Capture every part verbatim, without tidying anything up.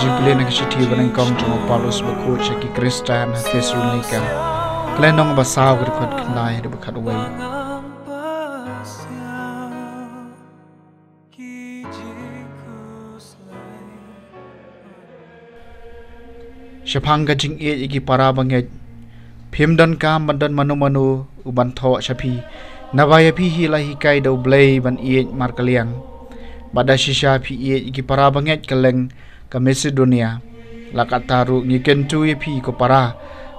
Jingpule na ka shithi ba nyngkong jong u Paulus bakhuid sha ki Khristan ha Thessalonika. Ka lynnong ba saw, ka dkhot khyndai haduh ba khatwei. Shaphang ka jingïeit ïa ki para bangeit, phim donkam ban don mano mano u ban thoh sha phi, naba ïa phi hi la hikai da U Blei ban ïeit markylliang. Bad da shisha phi ïeit ïa ki para bangeit kylleng ka Masedonia. La katta ruh ngi kyntu ïa phi ko para,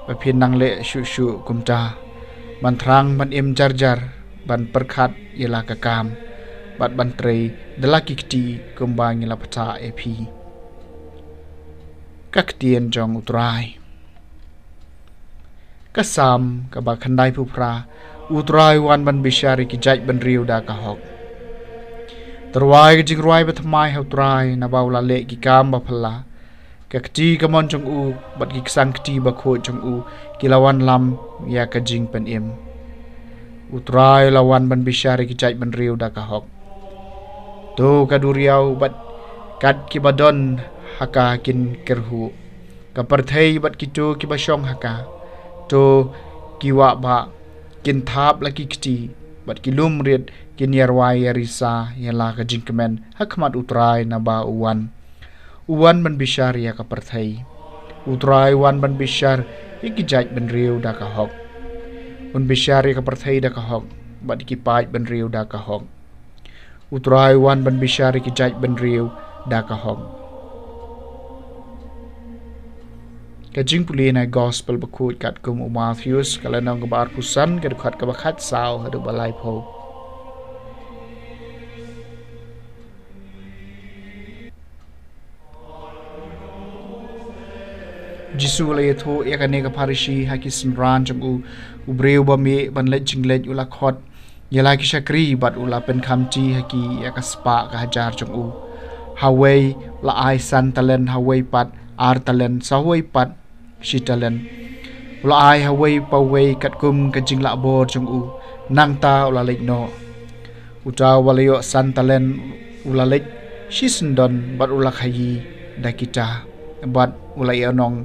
ba phin nang leh shuh shuh kumta, ban thrang ban im jar jar, ban pyrkhat ïa la ka kam, bad ban trei da la ki kti kumba ngi la pyrta ïa phi. Ka ktien jong U Trai. Ka Salm kaba khyndaiphew phra. U Trai u wan ban bishar ïa ki jaid bynriew da ka hok. To rwai ka jingrwai bathymmai ha U Trai, naba u la leh ki kam baphylla. Ka kti kamon jong u bad ki ksang kti bakhuid jong u ki la wanlam ïa ka jingpynim. U Trai u la wan ban bishar ïa ki jaid bynriew da ka hok. To ka duriaw bad kat kiba don ha ka kin kyrhuh, ka pyrthei bad kito kiba shong ha ka. To ki wah bah kin thap la ki kti, bad ki lum rit kin ïarwai ïarisa ïa la ka jingkmen ha khmat U Trai, naba u wan. U wan ban bishar ïa ka pyrthei. U Trai u wan ban bishar ïa ki jaid bynriew da ka hok. Un bishar ïa ka pyrthei da ka hok, bad ki paid bynriew da ka hok. U Trai u wan ban bishar ïa ki jaid bynriew da ka hok. Ka jingpule na Gospel bakhuid katkum u Mathaios, ka lynnong kaba arphew san, ka dkhot kaba khatsaw haduh ba laiphew. U Jisu u la ïathuh ïa kane ka pharshi ha ki synran jong u. U briew ba mih ban leit jingleit u la khot ïa la ki shakri bad u la pynkhamti ha ki ïa ka spah ka hajar jong u. Ha uwei u la ai san talent, ha uwei pat ar talent, sa uwei pat shi talent. U la ai ha uwei pa uwei katkum ka jinglahbor jong u. Nangta u la leit noh. Uta uba la ïoh san talent u la leit shisyndon bad u la khaïi da kita, bad u la ïohnong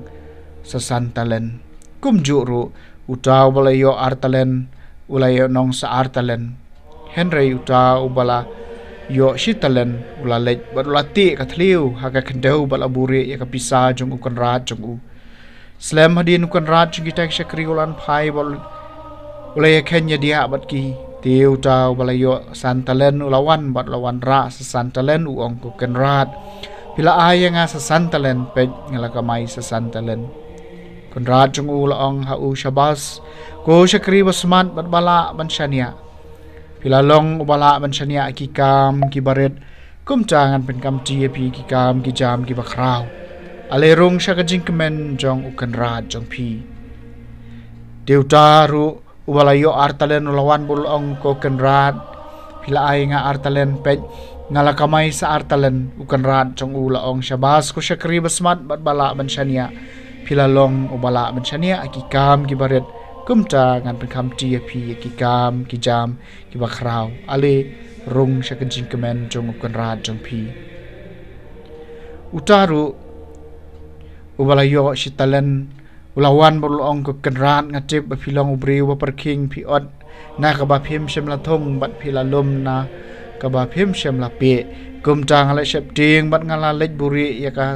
sa san talent. Kumjuh ruh, uta uba la ïoh ar talent u la ïohnong sa ar talent. Hynrei uta uba la ïoh shi talent u la leit bad u la teh ka thliew ha ka khyndew bad la buhrieh ïa ka pisa jong u kynrad jong u. Slem hadien u kynrad jong kita ki shakri u la wan phai bad u la ïakheiñ ïadiah bad ki. Te uta uba la ïoh san talent u la wan bad u la wanrah sa san talent. U ong ko kynrad, phi la ai ïa nga sa san talent, peit nga la kamai sa san talent. Kynrad jong u la ong ha u, shabas ko shakri basmat bad balah ban shaniah. Phi la long uba lah ban shaniah ki kam kiba rit, kumta ngan pynkhamti ïa phi ki kam ki jam kiba khraw. Ale rung sha ka jingkmen jong u kynrad jong phi. Te uta ruh uba la ïoh ar talent u la wan bad u la ong ko kynrad, phi la ai nga ar talent, peit nga la kamai sa ar talent. U kynrad jong u la ong, shabas ko shakri basmat bad balah ban shaniah. Phi la long uba lah ban shaniah ki kam kiba rit, kumta ngan pynkhamti ïa phi ki kam ki jam kiba khraw. Ale rung sha ka jingkmen jong u kynrad jong phi. Uta ruh uba la ïoh shi talent u la wan bad u la ong ko kynrad, nga tip ba phi long u briew ba pyrkhing, phi ot na kaba phim shym la thung bad phi la lum na kaba phim shym la peh. Kumta nga la sheptieng bad nga la leit buhrieh ïa ka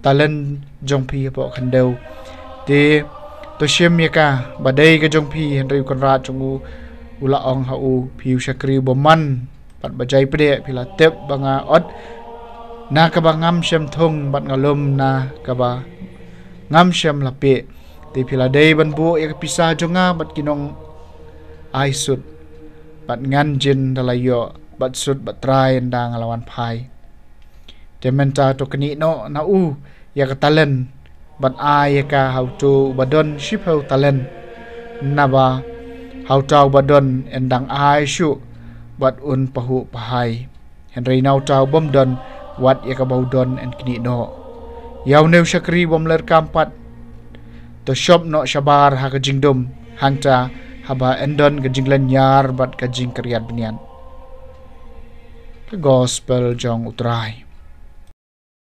talent jong phi hapoh khyndew. Te to shim ïa kaba dei ka jong phi. Hynrei u kynrad jong u u la ong ha u, phi u shakri ba man bad ba jai pdeng, phi la tip ba nga ot na kaba ngam shym thung bad nga lum na kaba ngam shym la peh. Te phi la dei ban buh ïa ka pisa jong nga bad ki nongai sut, bad ngan jin da la ïoh bad sut bad trai ynda nga la wan phai. Te mynta to knieh noh na u ïa ka talent bad ai ïa ka ha uto uba don shiphew talent. Naba ha uta uba don yn dang ai shuh bad un pahuh pahai. Hynrei na uta u bym don, wat ïa kaba u don yn knieh noh. Ïa une u shakri bym leh kam pat, to shop noh shabar ha ka jingdum, hangta haba yn don ka jinglynñiar bad ka jingkyrïat bniat. Ka Gospel jong U Trai.